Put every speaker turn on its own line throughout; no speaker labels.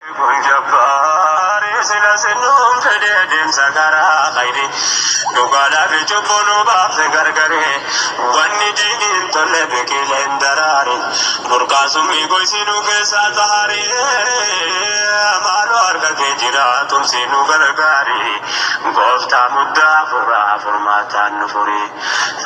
Kun jabbaari sila sinuun fedhee deemsa karaa khayri dhugaadhaa fi cubbuu nu baafte gargare wanni diiniin tolle biqile hin daraari burqaa summii goysinuu keessaa tahaari maaloo harka kee jira tumsii nu gargaari gooftaa muddaa furaa furmaataan nu furi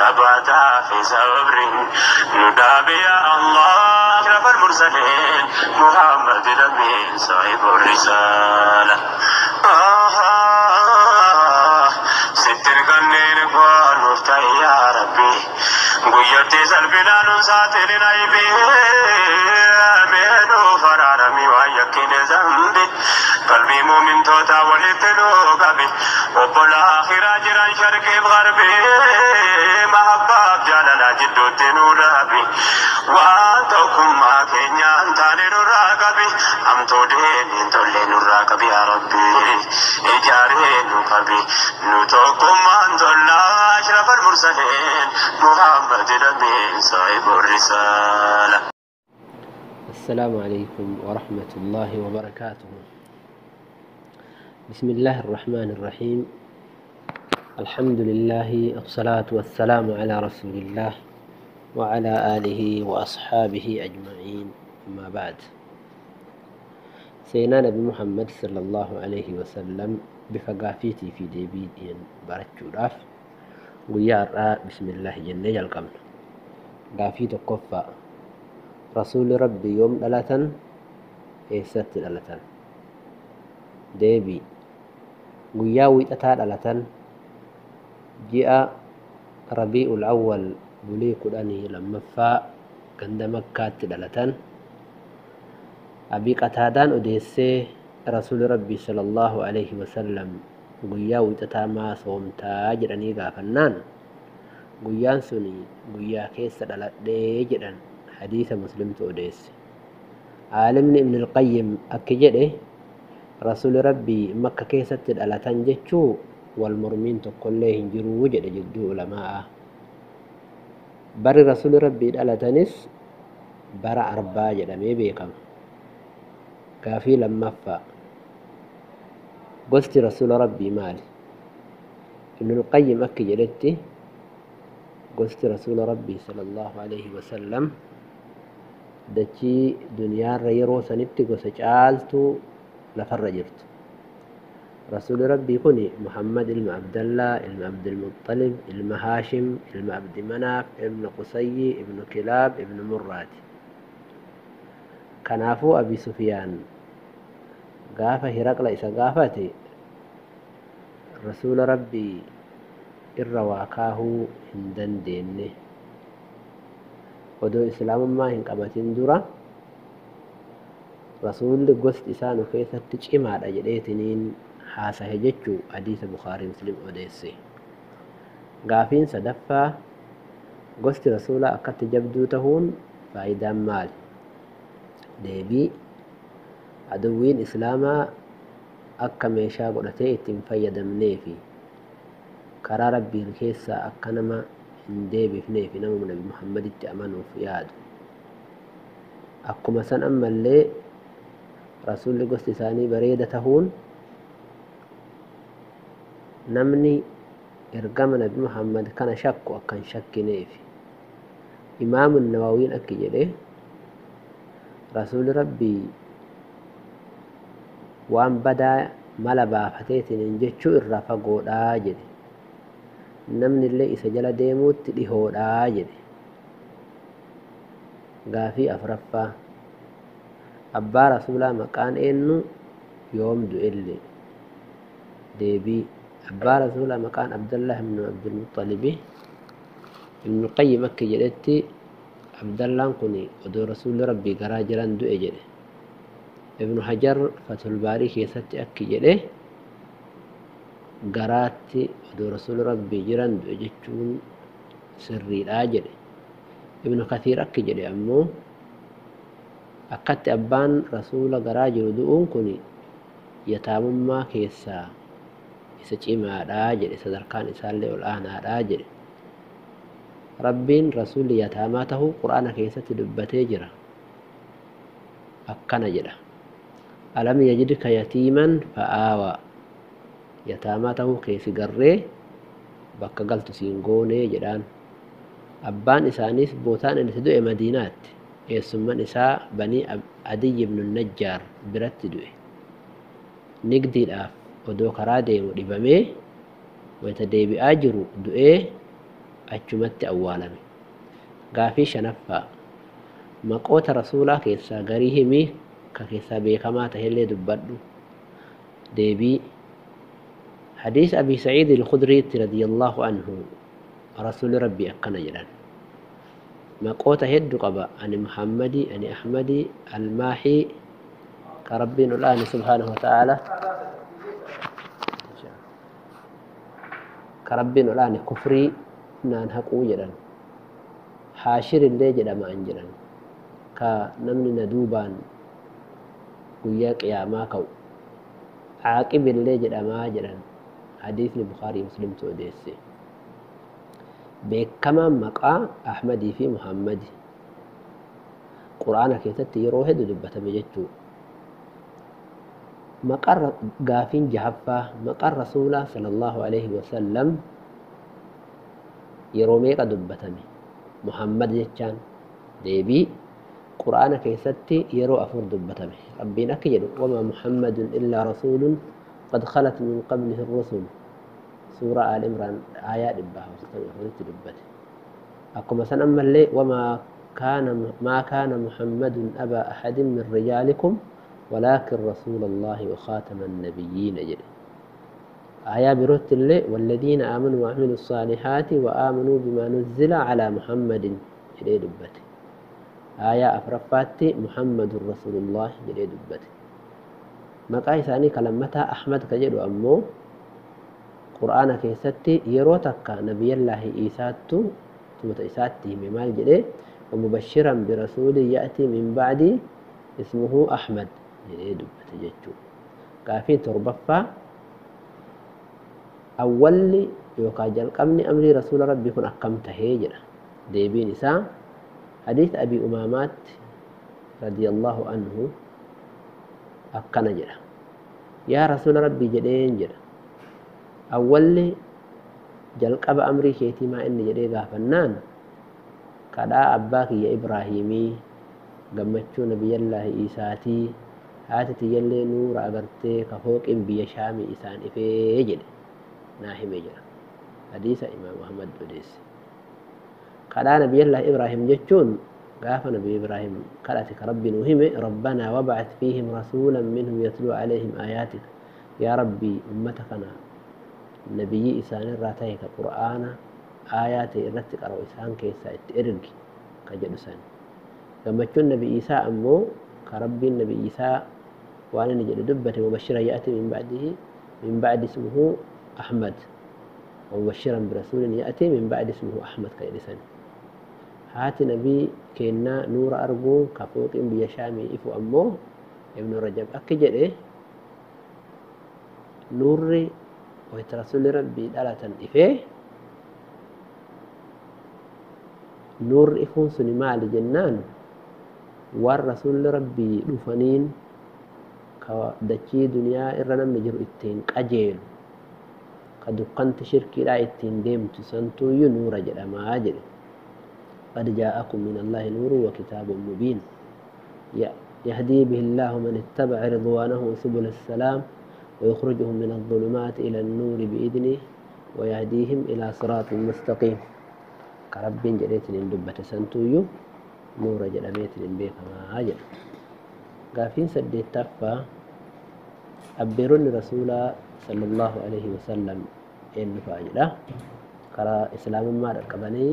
sabaataa fi sabri nu dhaabi yaa Allah ashraf al-mursaleen Muhammad al-Amin صاحب الرسالة. Sittir kanneen koo nuuf ta'i yaa Rabbi guyyatti salphinaa nun saaxilin aybi mee nuuf araarami waan yakkine zambi qalbii muumintootaa walitti nuu qabi obbola akhiraa jiran sharqiif garbi mahabbaaf jaalalaa jidduutti nuu dhaabi waan tokkummaa keenyaan taane nurraa qabi hamtuu deeniin tolle nurraa qabi yaa Rabbi ijaaree nu qabi nu tokkummaan tollaa ashraf al-mursaleen Muhammad al-Amin صاحب الرسالة.
السلام عليكم ورحمة الله وبركاته. بسم الله الرحمن الرحيم. الحمد لله والصلاة والسلام على رسول الله وعلى آله وأصحابه أجمعين، أما بعد. سيدنا نبي محمد صلى الله عليه وسلم بفقافيتي في ديبيدين برتشوراف guyyaa بسم الله jennee jalqabna. Gaafii tokkoffaa: Rasuulli Rabbi yoom dhalatan? Eessatti dhalatan? Deebii: Guyyaa wiixataa dhalatan, ji'a Rabii'ul Awwal bulii 12ffaa ganda Makkaatti dhalatan. Abii Qataadaan odeessee Rasuulli Rabbi sallallahu alaihi wasallam guyyaa wiixataa maa soomtaa jedhanii gaafannaan, guyyaan sun guyyaa keessa dhaladhee jedhan. Hadiisa Muslimtu odeesse. Aalimni Ibn al-Qayyim akki jedhe: Rasuulli Rabbii Makka keessatti dhalatan jechuu wal mormiin tokkollee hin jiruu jedhe jidduu ulamaa'a. Barri Rasuulli Rabbii dhalatanis bara arbaa jedhamee beekama. Gaafii lammaffaa: Gosti Rasuula Rabbii maali? Ibn al-Qayyim akki jedhetti, gosti Rasuula Rabbii sallallahu alaihi wasallam dachii duniyaarra yeroo sanitti gosa caaltuu lafarra jirtu. Rasuulli Rabbii kun Muhammad ilma Abdallaa ilma Abdulmuxalib ilma Haashim ilma Abdi Manaaf ilma Qusayyi ibnu Kilaab ibnu Murraati. Kanaafuu Abi Sufiyaan gaafa Hiraqla isa gaafate Rasuula Rabbii irra waa kaahuu hin dandeenye. Odoo Islaamummaa hin qabatin dura Rasuulli gosti isaa nu keessatti cimaadha jedheetiniin haasahe jechuu hadiisa Bukaarii Muslim odeesse. Gaafiin sadaffaa: Gosti Rasuulaa akkatti jabduu tahuun faayidaan maali? Deebii: Aduwwiin Islaamaa akka meeshaa godhatee ittiin fayyadamneefi karaa Rabbiin keessaa akka nama hin deebifneefi nama Nabi Muhammaditti amanuuf yaadu. Akkuma san ammallee Rasuulli gosti isaanii bareeda tahuun namni ergama Nabi Muhammad kana shakku akka hin shakkineefi. Imaamu Nawawiin akki jedhe: Rasuulli Rabbii waan badaa mala baafateetiin jechuu irraa fagoodhaa jedhe. Namni illee isa jala deemuutti dhihoodhaa jedhe. Gaafii afuraffaa: Abbaa Rasuulaa maqaan eenyu? Yoom du'ellee? Deebii: Abbaa Rasuulaa maqaan Abdallah ibnu Abdulmuxalibi. Ibnu Qayyim akki jedhetti, Abdallaan kun odoo Rasuulli Rabbii garaa jiran du'e jedhe. Ibnu Hajar Fathul Baarii keessatti akki jedhe: garaatti odoo Rasuulli Rabbii jiran du'e jechuun sirriidhaa jedhe. Ibnu Kathiir akki jedhe ammoo, akkatti abbaan Rasuula garaa jiru du'uun kun yataamummaa keessaa isa cimaadhaa jedhe, sadarkaan isaallee ol aanaadhaa jedhe. Rabbiin Rasuulli yataamaa tahuu Qur'aana keessatti dubbatee jira. Akkana jedha: Alam yajidka yatiiman fa'aawaa, yataamaa ta'uu keessi garree bakka galtu siin goonee jedhaan. Abbaan isaaniis bootaan inni du'e Madiinaatti, eessumman isaa Banii Adiy ibnu Najjaar biratti du'e. Nigdiidhaaf odoo karaa deemu dhibamee wayita deebi'aa jiru du'ee achumatti awwaalame. Gaafii shanaffaa, maqoota rasuulaa keessaa garii himii ka keessaa beekamaa tahellee dubbadhu. Deebii: حديث أبي سعيد الخدري رضي الله عنه رسول ربي أكنا جلال مقوت هد قبا أني محمدي أني أحمدي الماحي كربين الآن سبحانه وتعالى كربين الآن كفري نان هقو جلال حاشر اللي جل ما أنجلال كنمني ندوبان وياك يا ما كو عاقب اللي جل ما جلال حديث البخاري مسلم توديسي بكما مقا أحمدي في محمد قرآن كيست يروه دبته بجتو مقر قافين جهفة مقر رسول صلى الله عليه وسلم يروميق دبتمي محمد جتان ديبي قرآن كيست يرو أفر دبتمي ربنا كيدو وما محمد إلا رسول قد خلت من قبله الرسل سورة آل عمران آيات دبها دبته أقوم سنأمل لي وما كان ما كان محمد أبا أحد من رجالكم ولكن رسول الله وخاتم النبيين جل آية بروت اللي والذين آمنوا وعملوا الصالحات وآمنوا بما نزل على محمد جل دبته آية أفرفاتي محمد رسول الله جل دبته مقاي ثاني كلمتها أحمد كجد أمو قرآن كيستي يروتك نبي الله إيساتو ثم إيساتي ممال جده ومبشرا برسول يأتي من بعد اسمه أحمد جده دبت جتشو كافين تربفا أول يوكاجل قمني أمري رسول ربي كن أقمته هجرة ديبي نساء حديث أبي أمامات رضي الله عنه أكنا جرا يا رسول ربي جدين جرا أول جلق أبا أمري كيتي ما إني جدي غافنان كدا أباك يا إبراهيمي قمتشو نبي الله إيساتي هاتتي يلي نور أغرتي كفوق إن بيشامي إسان إفي جدي ناهي مجرا حديث إمام محمد أديس كدا نبي الله إبراهيم جتشون قاف نبي إبراهيم قالتك ربي نوهم ربنا وابعث فيهم رسولا منهم يتلو عليهم آياتك يا ربي أمتكنا نبي إسان الراتيك قرآن آياتي الرتك أرو إسان كيسا اتئرق كجلسان لما تكون نبي إيسا أمو كربي النبي إيسا وأنا نجد دبة مبشرا يأتي من بعده من بعد اسمه أحمد ومبشرا برسول يأتي من بعد اسمه أحمد كجلسان هات نبي كنا نور أرجو كفوق بيشامي إفو أمو ابن رجب أكجده نور ويترسل ربي دالة إفه نور إفون سنما لجنان والرسول ربي دفنين كدتشي دنيا إرنا مجر إتين قجيل كدقنت شركي لا إتين ديم تسنتو ينور جل ما أجل قد جاءكم من الله نور وكتاب مبين يهدي به الله من اتبع رضوانه سبل السلام ويخرجهم من الظلمات إلى النور بإذنه ويهديهم إلى صراط مستقيم كرب جريت لندبة سنتويو نور جلميت لنبيك ما أجل قافين سدي التفا أبرون رسول صلى الله عليه وسلم إن فاجلة كرا إسلام ما ركبني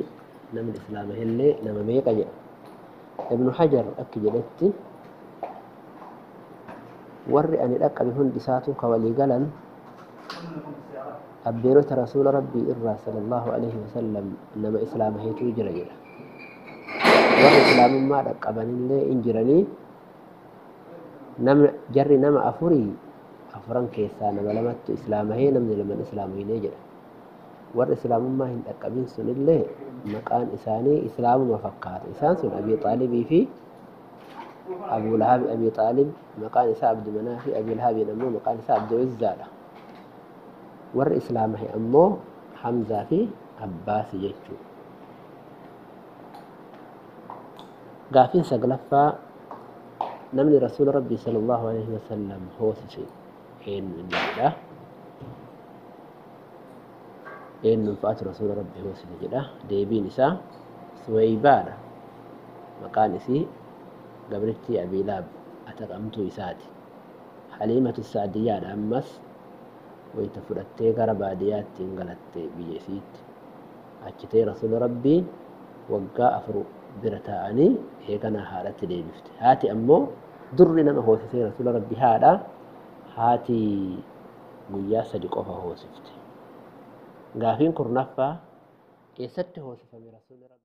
نم الإسلام هلي نم ميك أجل ابن حجر أكجلتي warri ani dhaqqabe hundi isaatu ka walii galan abbeerota rasuula rabbii irraa sallallahu alaihi wasallam nama islaama heetuu jira jedha. Warri islaamummaa dhaqqabanillee in jiranii jarri nama afurii afuran keessaa nama lamattu islaamahee namni laman islaamoyinee jedha. Warri islaamummaa hin dhaqqabin sunillee maqaan isaanii islaamuma fakkaata. Isaan sun Abii Xaalibii fi Abuu Lahabi Abii Xaalib maqaan isaa Abdu Manaafi, Abii Lahabiin ammoo maqaan isaa Abdu Uzzaadha. Warri Islaamahe ammoo Hamzaa fi Abbaasi jechuudha. Gaafiin saglaffaa, namni Rasuula Rabbii sallallahu alaihi wasallam hoosise eenyu inni jedha. Eenyuun fa'aatu Rasuula Rabbii hoosise jedha. Deebiin isaa Suweybaadha. Maqaan isii gabrittii Abii Lahab ataqamtuu isaati. Haliimatu Sa'diyyaadha. Ammas wayita fudhattee gara baadiyyaatti hin galatte biyya isiitti. Achitee Rasuula Rabbii waggaa 4 bira taa'anii eeganaa haadhatti deebifte. Haati ammoo durri nama hoosisee Rasuula Rabbii haadha. Haati guyyaa 3 qofa hoosifte. Gaafiin 10ffaa, eessatti hoosifame Rasuulli Rabbii?